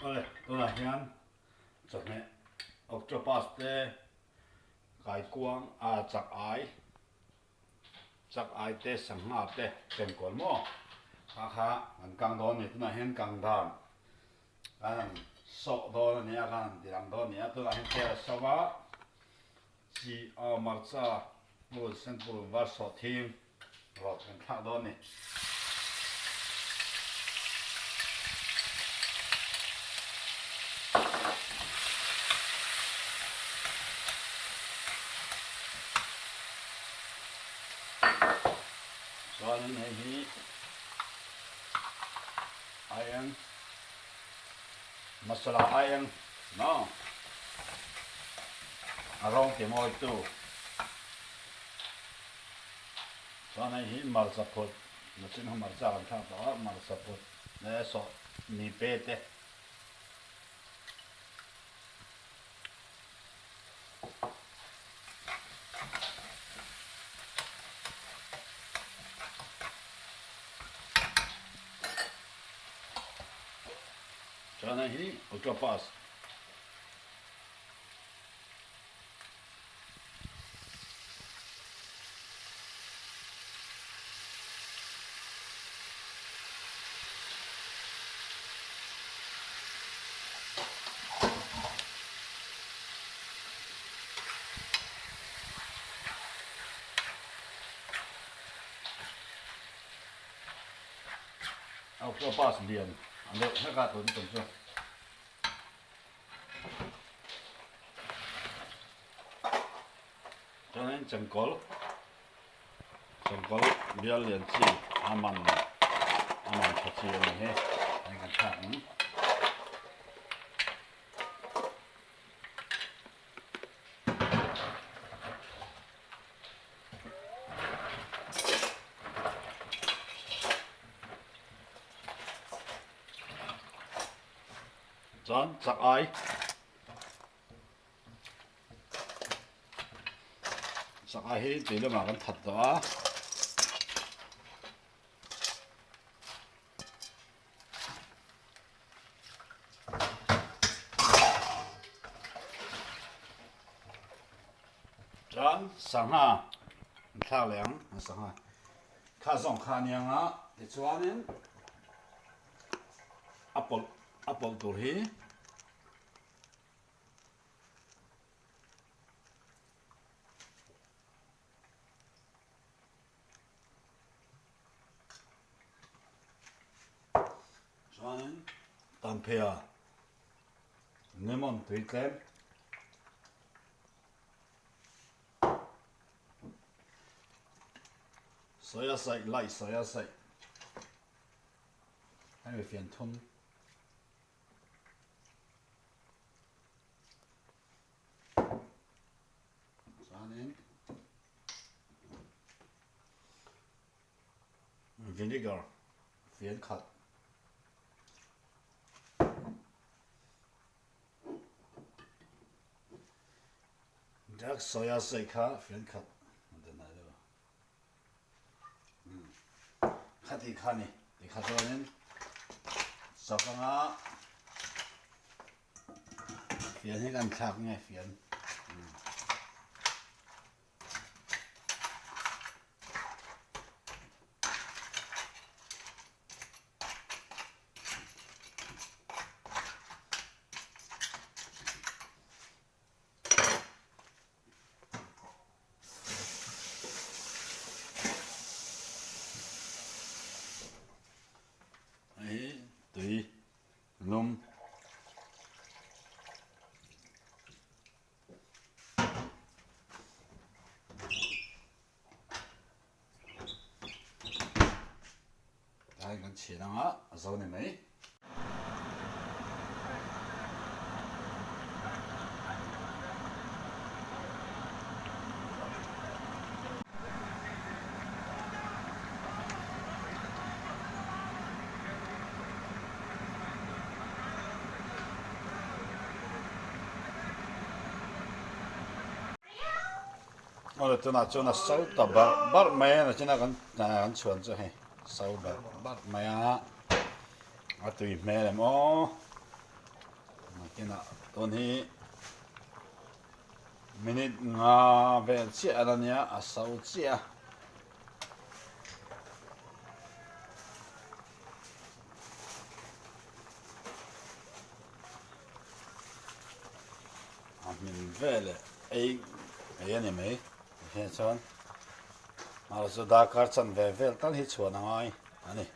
Awle, tunah hian chawhmeh octopus te kaikuang ah chak ai chak ai te sangha te chengkawl maw kha kha kan kang dawn a ni tunah hian kang dan kan han sawh dawn a ni a kan han ti lang dawn a ni a tunah hian tel a so a chi aw hmarcha purun sen purun var sawh thing rawt kan thlak dawn a ni. Chuanin hei hi aieng masala aieng no a rawng ti mawitu Chuan hei hi hmarcha phut, nachin ho hmarcha kan thlak tawh a, hmarcha phut leh sawh ni pe te. Chuan hei hi octopus. Octopus lian a deuh hlek a tun tum chu. Chuanin chengkawl chengkawl bial lian chi a man a man tha chi a ni hi hei kan thlak ang. Chuan chak ai chak ai hi tui lamah kan that tawh a. Chuan sangha an thlak leh ang sangha kha zawng kha aniang a tichuanin a pawlh a pawlh tur hi chuanin tanpheiah lemon tui tlem Soya saih light soya saih hemi fian thum chuanin vinegar fian khat Dark soya sawi kha fian khat dan ai deuh kha ti kha ni ti kha chuanin chawk anga fian hi kan thlak nge fian. Hei tui lum. Tlai kan chhin anga a zo ni mai. Awle tunah chuan a so ta barh barh mai a nachina kan kan chhuan chu hei so barh barh mai a a tui hmel em aw. Nakinah tun hi minute nga vel chiah a la nia a so chiah a. A hmin veleh ei ei a ni mai tikhian chuan hmar chu darkar chanve vel tal hi chhuan a ngai a ni.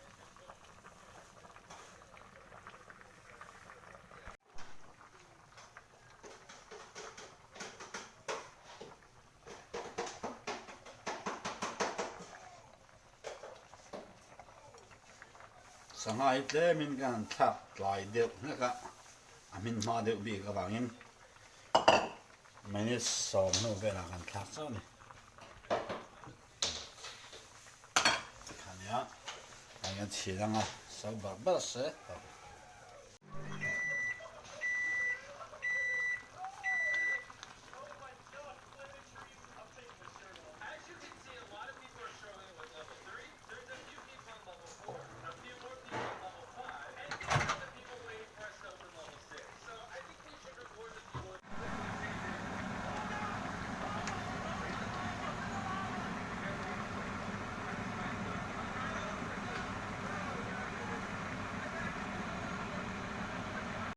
Sangha hi tlemin ka han thlak tlai deuh hlek a, a hmin hma deuh bik avangin minute 10 hnu velah kan thlak chauh a ni. Khania, hei kan chhin anga so barh barh se.